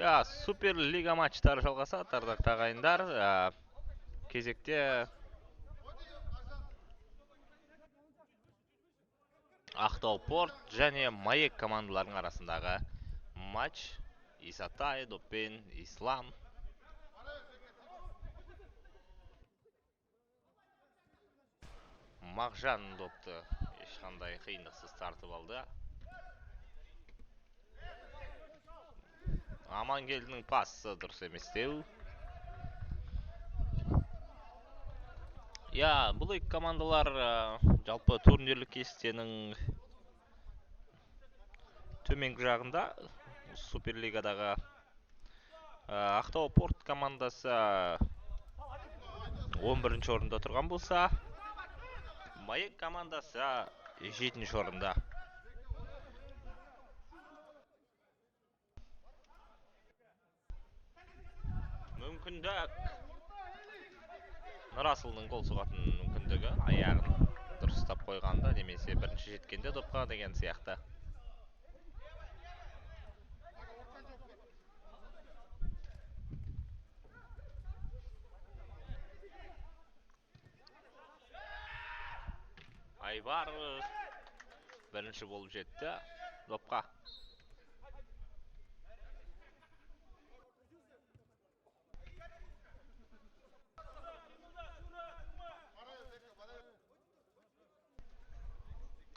Я, Суперлига матчтары жалғасады, ардақты ағайындар. Кезекте Ақтау Порт және Маек командаларының арасындағы матч. Исатай, доппен Ислам. Мағжан допты ешқандай қиындықсыз тартып алды. Амангелдінің пасы дұрыс еместеу. Я, бұл екі командалар жалпы турнирлік кестенің төменгі жағында. Суперлигадағы Ақтау Порт командасы 11-ші орында тұрған болса, Маек командасы 7-ші орында. Мүмкіндік. Нұрасылдың гол соғатын мүмкіндігі аяғын дұрыстап қойғанда немесе бірінші жеткенде допқа деген сияқты. Айбар бірінші болып жетті допқа.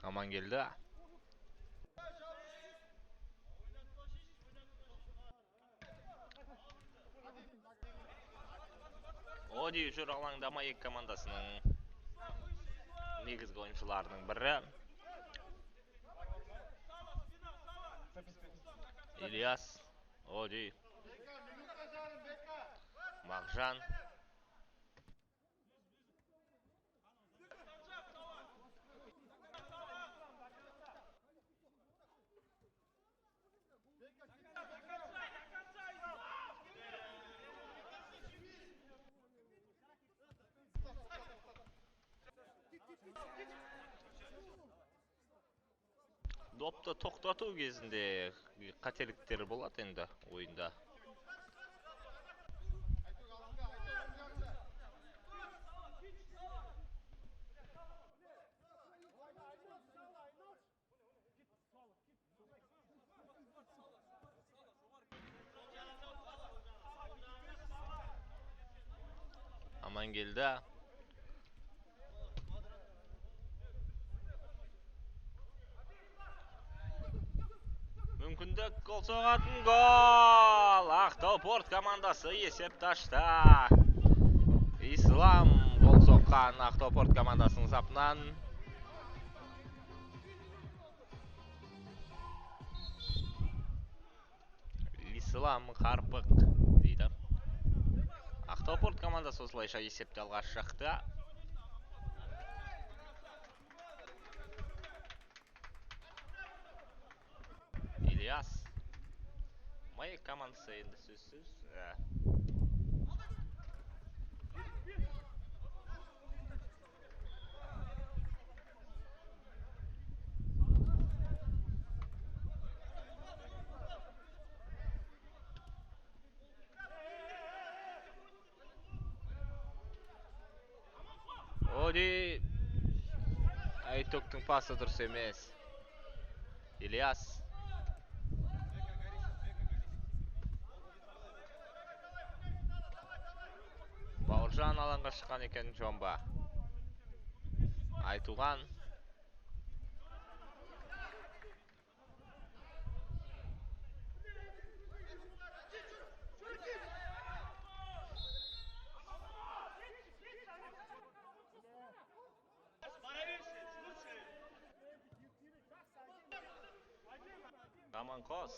Амангелді. Оди жүр алаңда Маек командасының негізгі ойыншыларының бірі. Ильяс, Оди, Мағжан. Допты тоқтату кезінде қателіктер болады енді ойында. Амангелді. Мүмкіндік гол соғатын гол! Ақтау Порт командасы есепті ашты. Ислам гол соққан Ақтау Порт командасының сапынан. Ислам Қарпық дейді. Ақтау Порт командасы осылайша есепті алға шықты. Ильяс. Маек командасы енді сөзсіз. Оди Айтоктың пасы дұрыс емес. Ильяс. Бауыржан алаңға шыққан екен Жомба. Айтуған. Аманқос.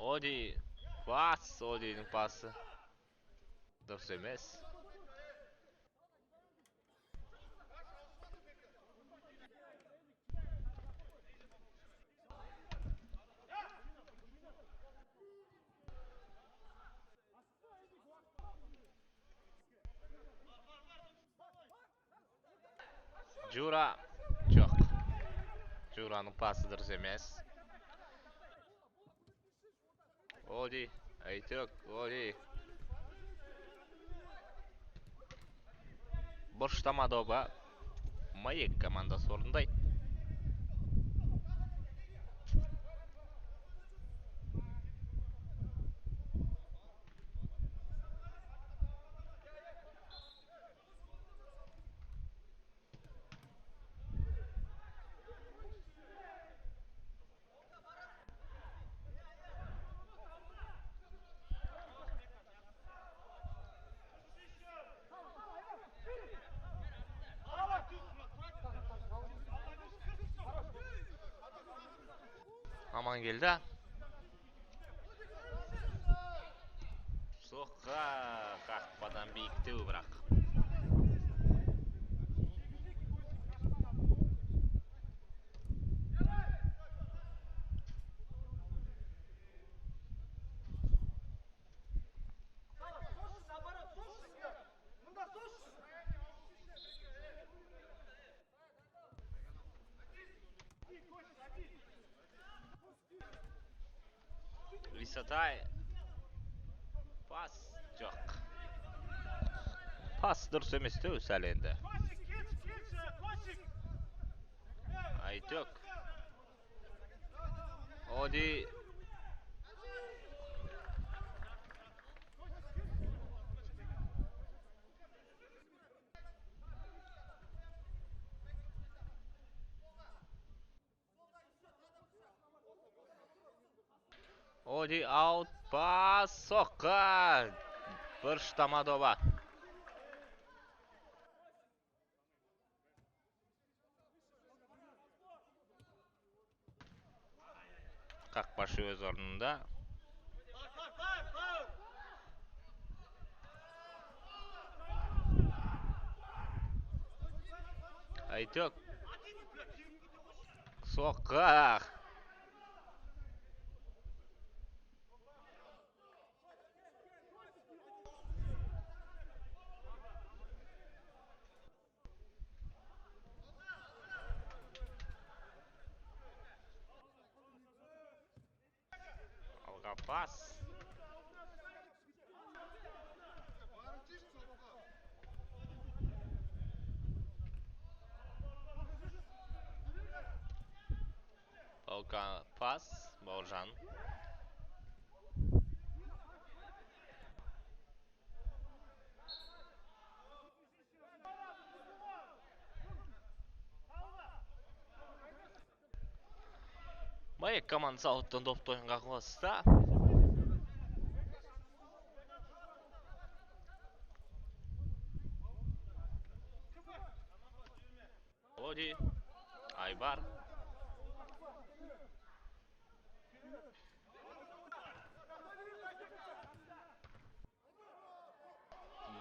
Оди пас, Одидің пасы дұрыс емес. Джура. Жоқ. Джураның пасы дұрыс емес. Оди, Айтөк, Оди. Бұрыштама добы Маек командасы орындайды. Амангелді. Соққы қақпадан биіктеу бірақ. Исатай. Пас жоқ. Пас дұрыс емес теу сәл енді. Айтөк. Оди. Оди аут, пас, соққы. Бұрыштама доба. Қақпашы өз орнында. Айтөк. Соққы. Пас. Полка пас. Бауыржан. Маек командасы ауттан допты ойынға қосты. Оди, Айбар.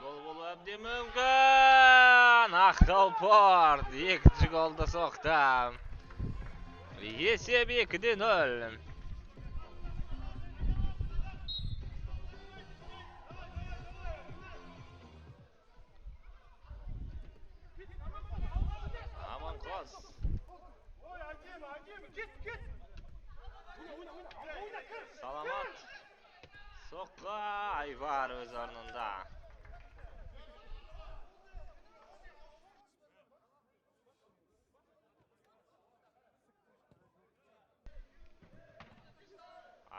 Гол болуы әбден мүмкін. Ақтау Порт екінші голды соқты. Есеп 2-0. Аманқос. Саламат. Соққы, Айбар өз орнында.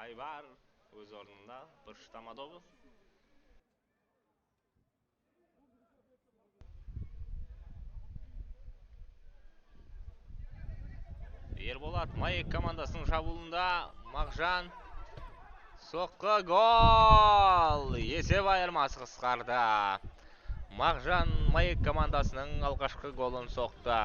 Айбар өз орнында. Бұрыштама добы. Ерболат Маек командасының шабуылында. Мағжан. Соққы, гол! Есеп айырмасы қысқарды. Мағжан Маек командасының алғашқы голын соқты.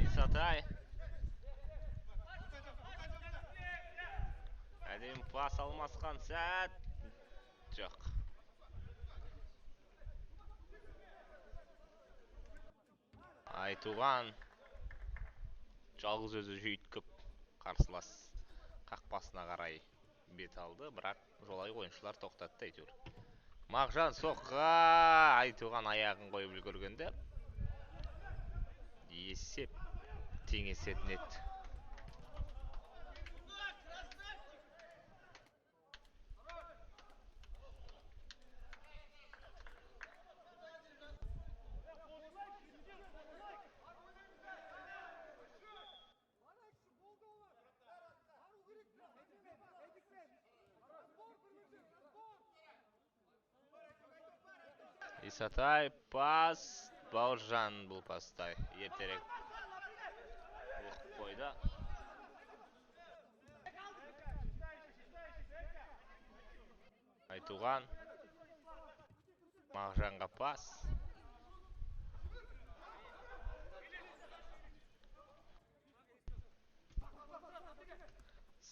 Исатай. Пас алмасқан сәт. Жоқ. Айтуған жалғыз өзі жүйткіп қарсылас қақпасына қарай бет алды, бірақ жолай ойыншылар тоқтатты әйтеуір. Мағжан соққы, Айтуған аяғын қойып үлгергенде есеп теңесетін еді. Исатай, пас, Бауыржан бұл пастай ертерек оқып қойды. Айтуған, Мағжанға пас.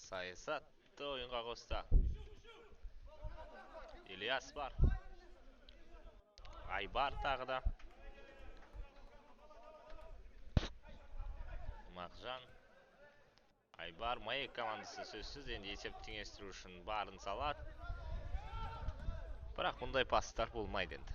Саясатты ойынға қосты. Ильяс бар. Айбар тағы да. Мағжан. Айбар, Маек командасы сөзсіз енді есеп теңестіру үшін барын салады. Бірақ бұндай пастар болмайды енді.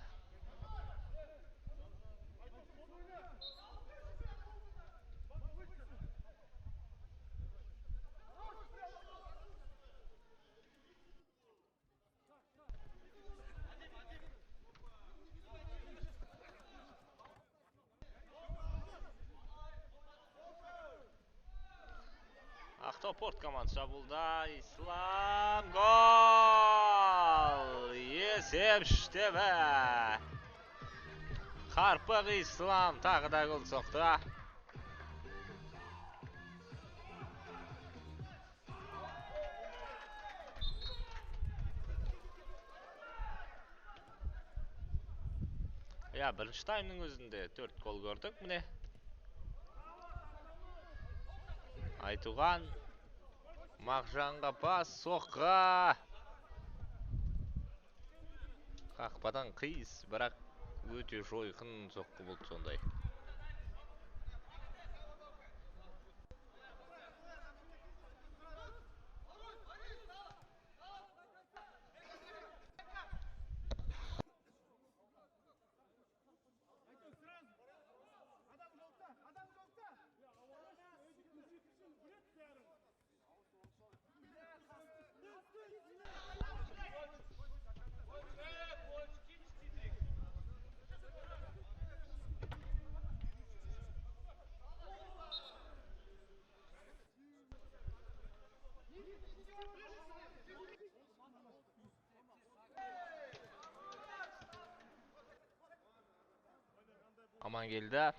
Ақтау Порт командасы шабуылда. Ислам, гол! Есеп 3-1. Қарпық Ислам тағы да гол соқты. Я, бірінші таймның өзінде 4 гол көрдік, міне. Айтуған, Мағжанға пас, соққы. Қақпадан қиыс, бірақ өте жойқын соққы болды сондай. Амангелді.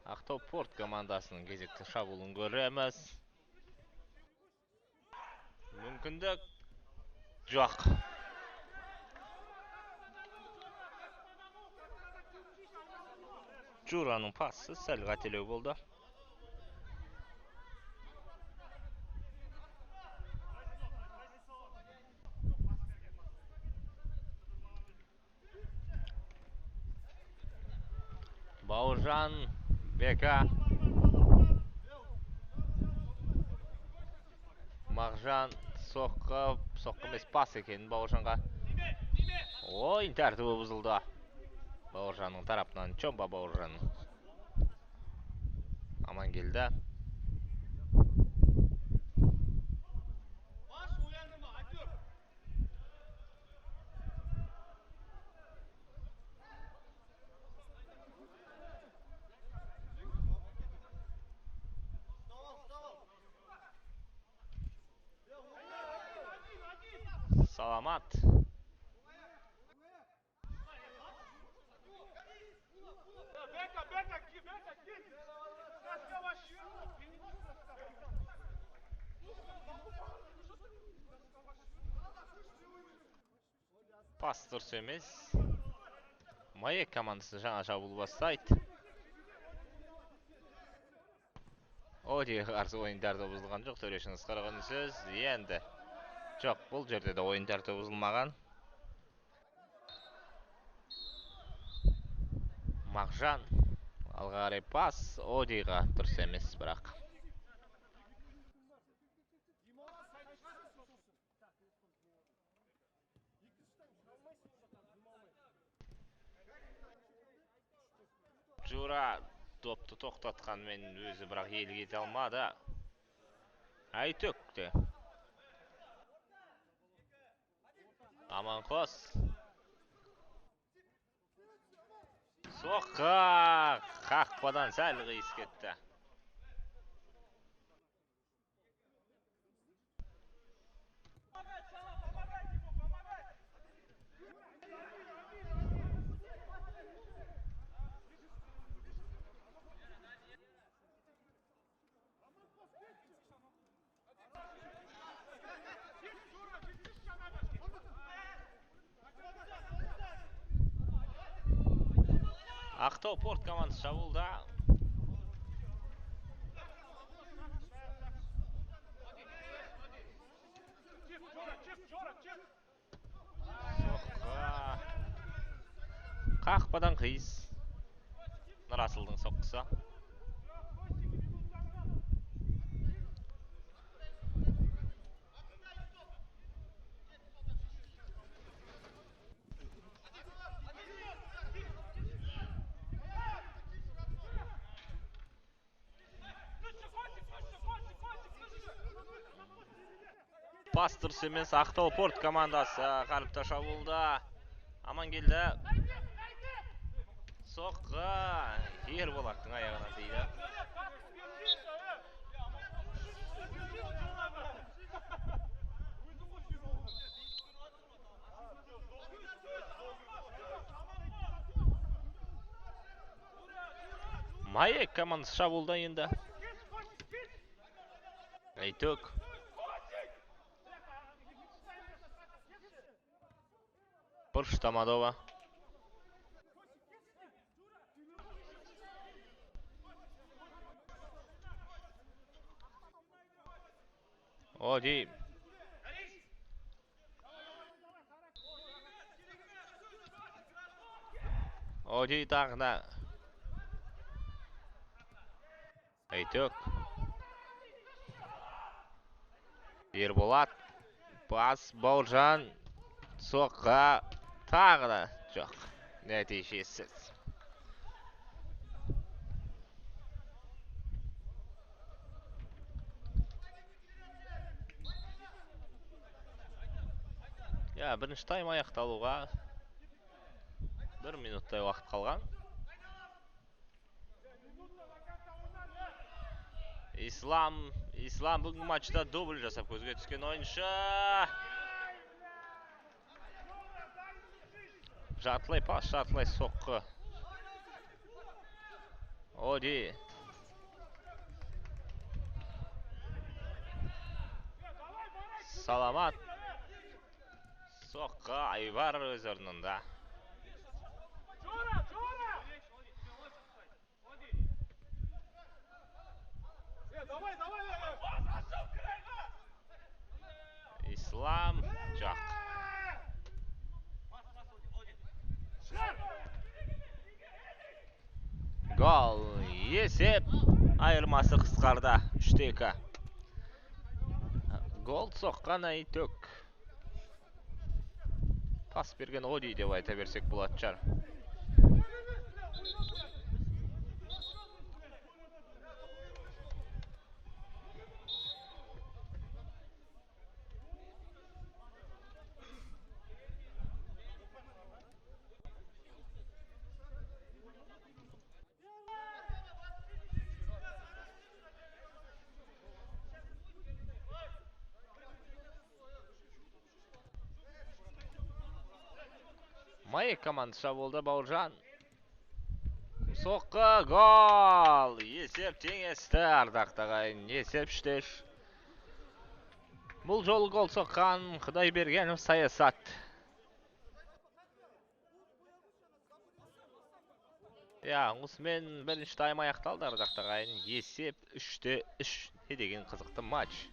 Ақтау Порт командасының кезекті шабуылын көреміз. Мүмкіндік жоқ. Джураның пасы сәл қателеу болды. Бауыржан, Бека, Мағжан, соққы, соққы емес пас екен Бауыржанға. Ойын тәртібі бұзылды. Бауыржанның тарапынан Чомба Бауыржан. Амангелді. Саламат. Пас дұрыс емес. Маек командасы жаңа шабуыл бастайды. Одиге қарсы ойын тәртібі бұзылған жоқ. Төрешінің ысқырығы үнсіз. Енді жоқ, бұл жерде де ойын тәртібі бұзылмаған. Мағжан алға қарай пас Одиға дұрыс емес бірақ. Жура допты тоқтатқанмен өзі бірақ иелік ете алмады. Айтөк те. Аманқос. Соққы қақпадан сәл қиыс кетті. Ақтау Порт командасы шабуылда. Соққы. Қақпадан қиыс. Нұрасылдың соққысы. Пас дұрыс емес. Ақтау Порт командасы қаріпті шабуылда. Амангелді. Соққы Ерболаттың аяғына тиді. Маек командасы шабуылда енді. Айтөк. Бұрыш Тамадова. Оди. Оди тағы да. Айтөк. Ерболат. Пас Бауыржан. Соққы. Тағы да жоқ. Нәтижесіз. Я, бірінші тайм аяқталуға 1 минуттай уақыт қалған. Ислам бүгінгі матчта дубль жасап көзге түскен ойыншы. Жартылай пас, жартылай соққы. Оди. Саламат. Соққы Айбар өз орнында. Ислам жоқ. Гол. Есеп айырмасы қысқарды. 3-2. Гол соққан Айтөк. Пас берген Оди деп айта берсек болатын шығар. Маек командасы шабуылда. Бауыржан. Соққы, гол! Есеп теңесті, ардақты ағайын. Есеп 3-3. Бұл жолы гол соққан Құдайбергенов Саясат. Иә, осымен бірінші тайм аяқталды, ардақты ағайын. Есеп 3-3. Не деген қызықты матч.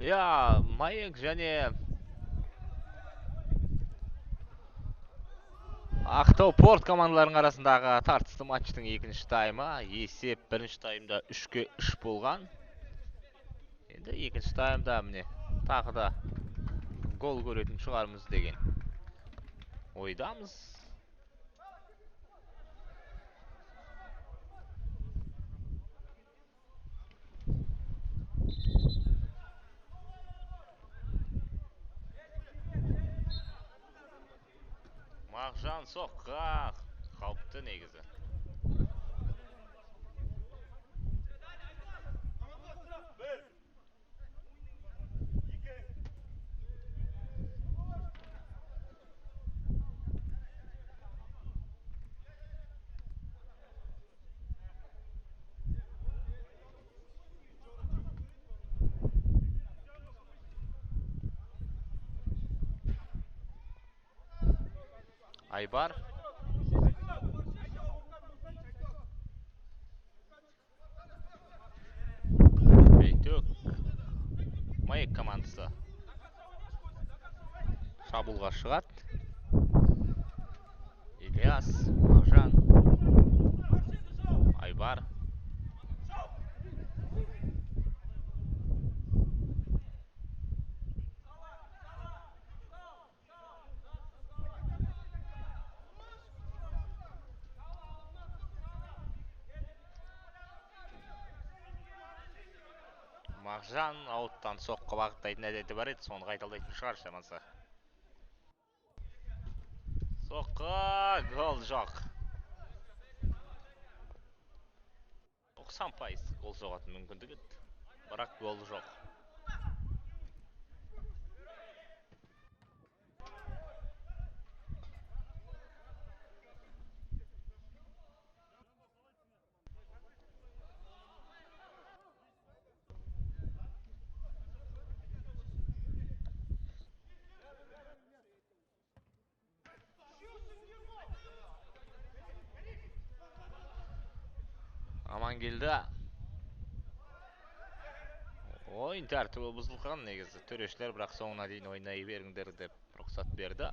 Иә, Маек және Ақтау Порт командаларының арасындағы тартысты матчтың екінші таймы. Есеп бірінші таймда 3-3 болған. Енді екінші таймда міне тағы да гол көретін шығармыз деген ойдамыз. Мағжан соққы қауіпті негізі. Айбар. Бейтөк. Маек командасы шабуылға шығады. Ильяс, Мағжан, Айбар. Мағжан ауттан соққы бағыттайтын әдеті бар еді, соны қайталайтын шығар шамасы. Соққы, гол жоқ. 90% гол соғатын мүмкіндігі еді, бірақ гол жоқ. Амангелді. Ойын тәртібі бұзылған негізі. Төрешілер бірақ соңына дейін ойнай беріңдер деп рұқсат берді.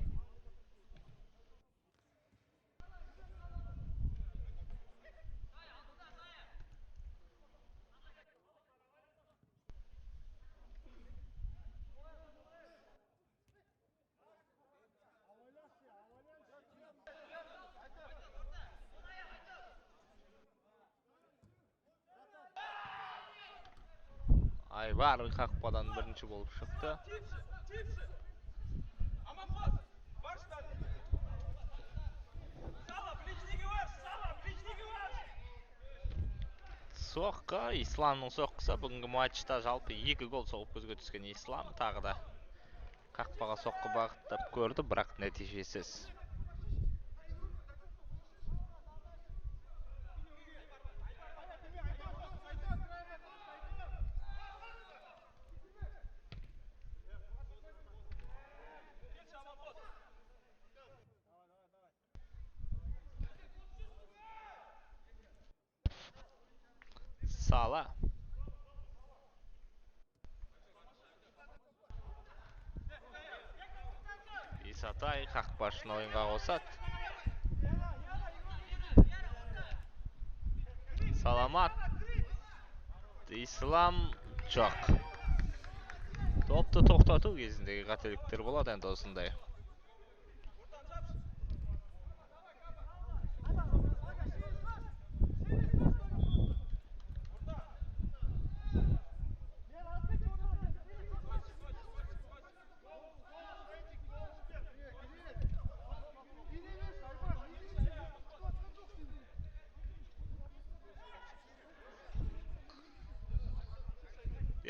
Айбар қақпадан бірінші болып шықты. Соққы, Исламның соққысы. Бүгінгі матчта жалпы 2 гол соғып көзге түскен Ислам тағы да қақпаға соққы бағыттап көрді, бірақ нәтижесіз. Сала. Исатай қақпашыны ойынға қосады. Саламат. Ислам жоқ. Топты тоқтату кезіндегі қателіктер болады енді осындай.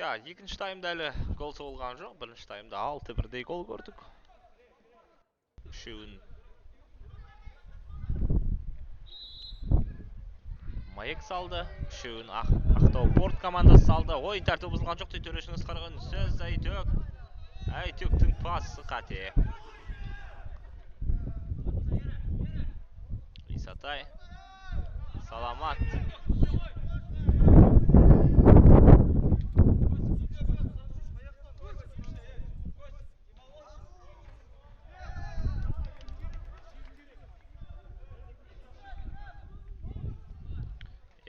Я, екінші таймда әлі гол соғылған жоқ. Бірінші таймда 6 бірдей гол көрдік. Үшеуін Маек салды, үшеуін Ақтау Порт командасы салды. Ойын тәртібі бұзылған жоқ дейді төрешінің ысқырығы. Үнсіз Әйтөк. Әйтөктің пасы қате. Исатай. Саламат.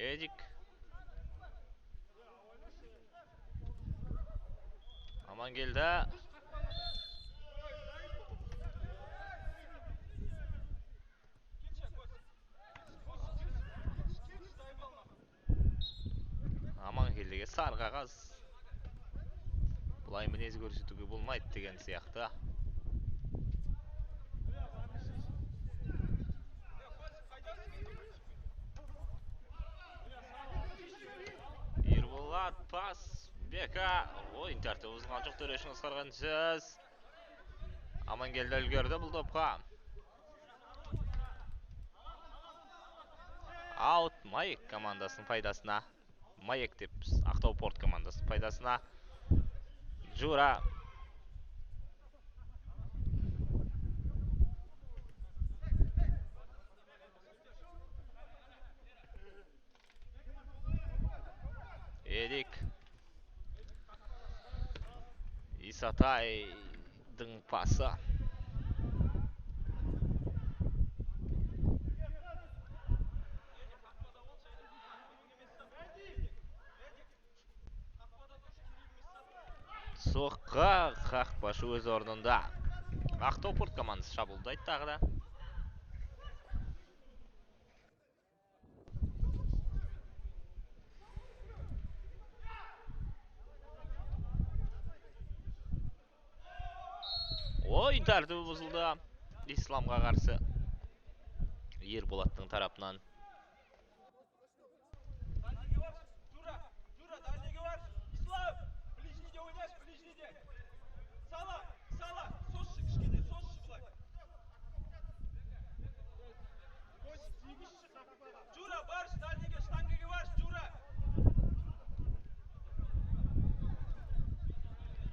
Эдик. Амангелді. Амангелдіге сары қағаз. Бұлай мінез көрсетуге болмайды деген сияқты. Ерболат пас Бека. Ойын тәртібі бұзылған жоқ, төрешінің ысқырған сөз. Амангелді үлгерді бұл топқа. Аут Маек командасының пайдасына. Маек деп Ақтау Порт командасының пайдасына. Джура. Эдик. Исатайдың пасы. Соққы, қақпашы өз орнында. Ақтау Порт командасы шабуылдайды тағы да. Ойын тәртібі бұзылды Исламға қарсы Ерболаттың тарапынан.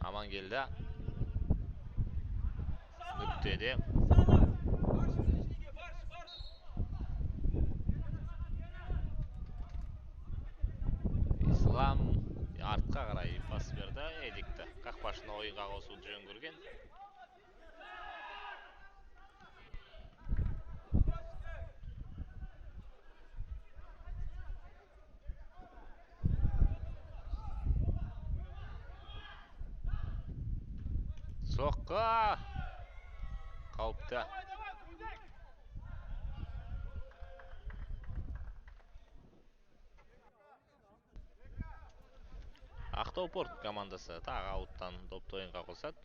Амангелді нүктеде. Ислам артқа қарай пас берді. Эдикті қақпашыны ойынға қосуды жөн көрген. Соққы қауіпті. Ақтау Порт командасы тағы ауттан допты ойынға қосады.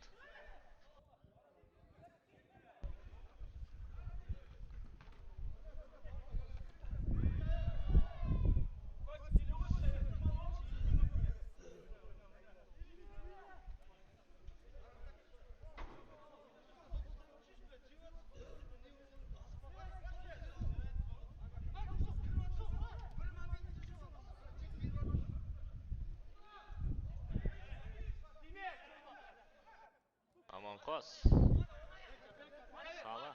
Аманқос. Сала.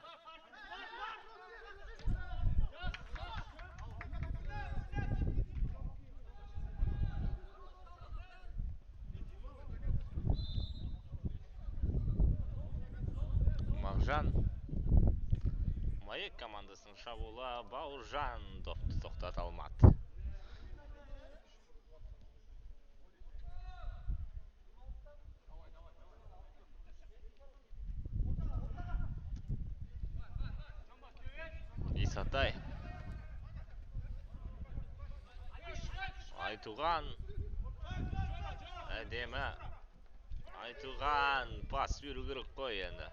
Мағжан. Маек командасының шабуылы. Бауыржан допты тоқтата алмады. Исатай. Айтуған. Әдемі. Айтуған пас беру керек қой енді.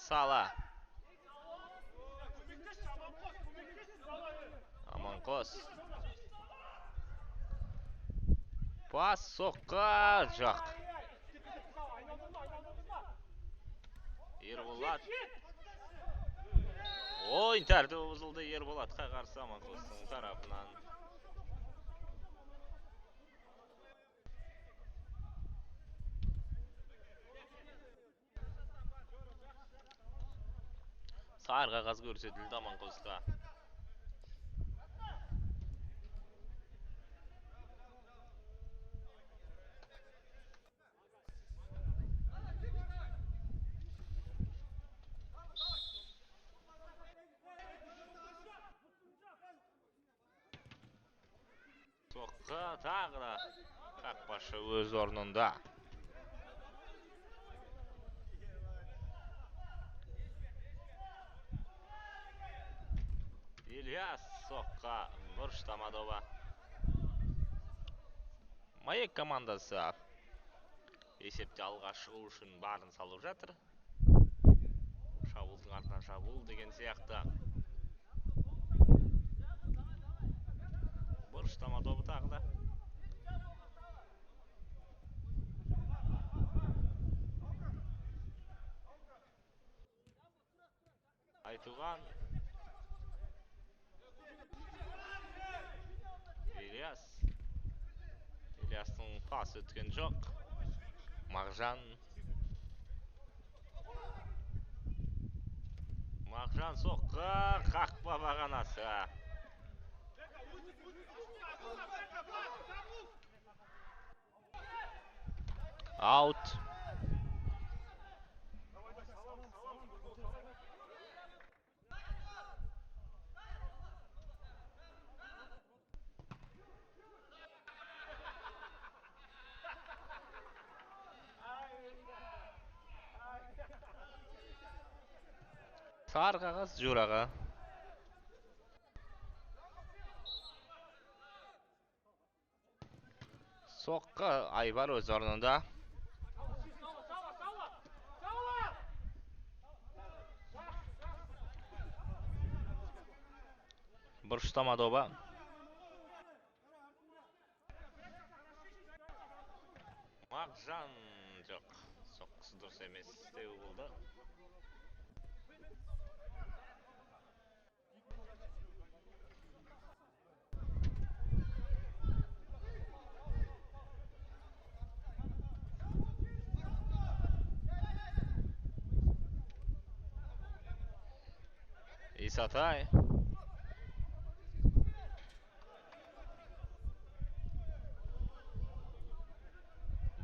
Сала. Аманқос. Пас соққы жоқ. Ерболат. Ойын тәртібі бұзылды Ерболатқа қарсы Аманқостың тарапынан. Сары қағаз көрсетілді Аманқосқа. Соққы тағы да қақпашы өз орнында. Ильяс соққы бұрыштама добы. Маек командасы есепте алға шығу үшін барын салып жатыр. Шабуылдың артынан шабуыл деген сияқты. Бұрыштама добы тағы да. Айтуған. Ильяс. Ильястың пасы өткен жоқ. Мағжан. Мағжан соққы, қақпа бағанасы. Аут. Сары қағаз Жураға. Соққы Айбар өз орнында. Бұрыштама добы. Мағжан жоқ, соққысы дұрыс емес деу болды. Исатай.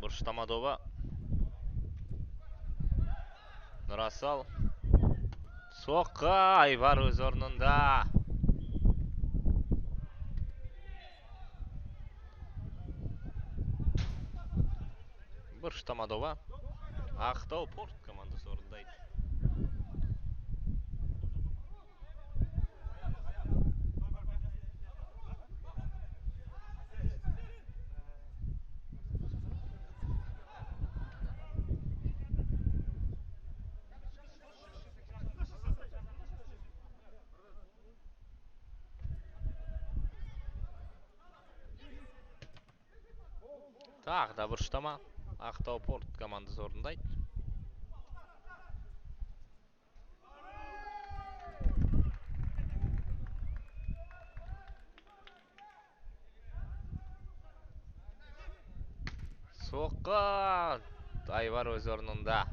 Бұрыштама добы. Нұрасыл. Соққы, Айбар өз орнында. Бұрыштама добы. Ақтау Порт командасы орындайды. Тағы да бұрыштама. Ақтау Порт командасы орындайды. Соққы, Айбар өз орнында.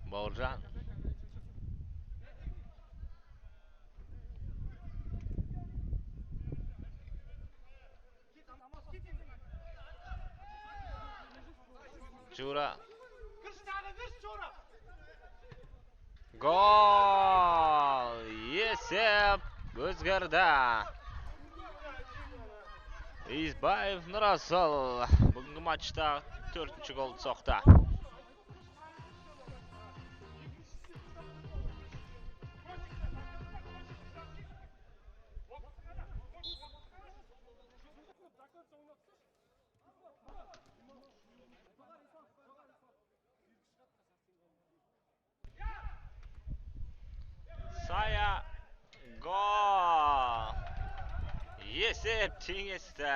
Бауыржан. Жура. Гол! Есеп өзгерді. Избаев Нұрасыл бүгінгі матчта 4-ші голды соқты. Сая, гол! Есеп теңесті.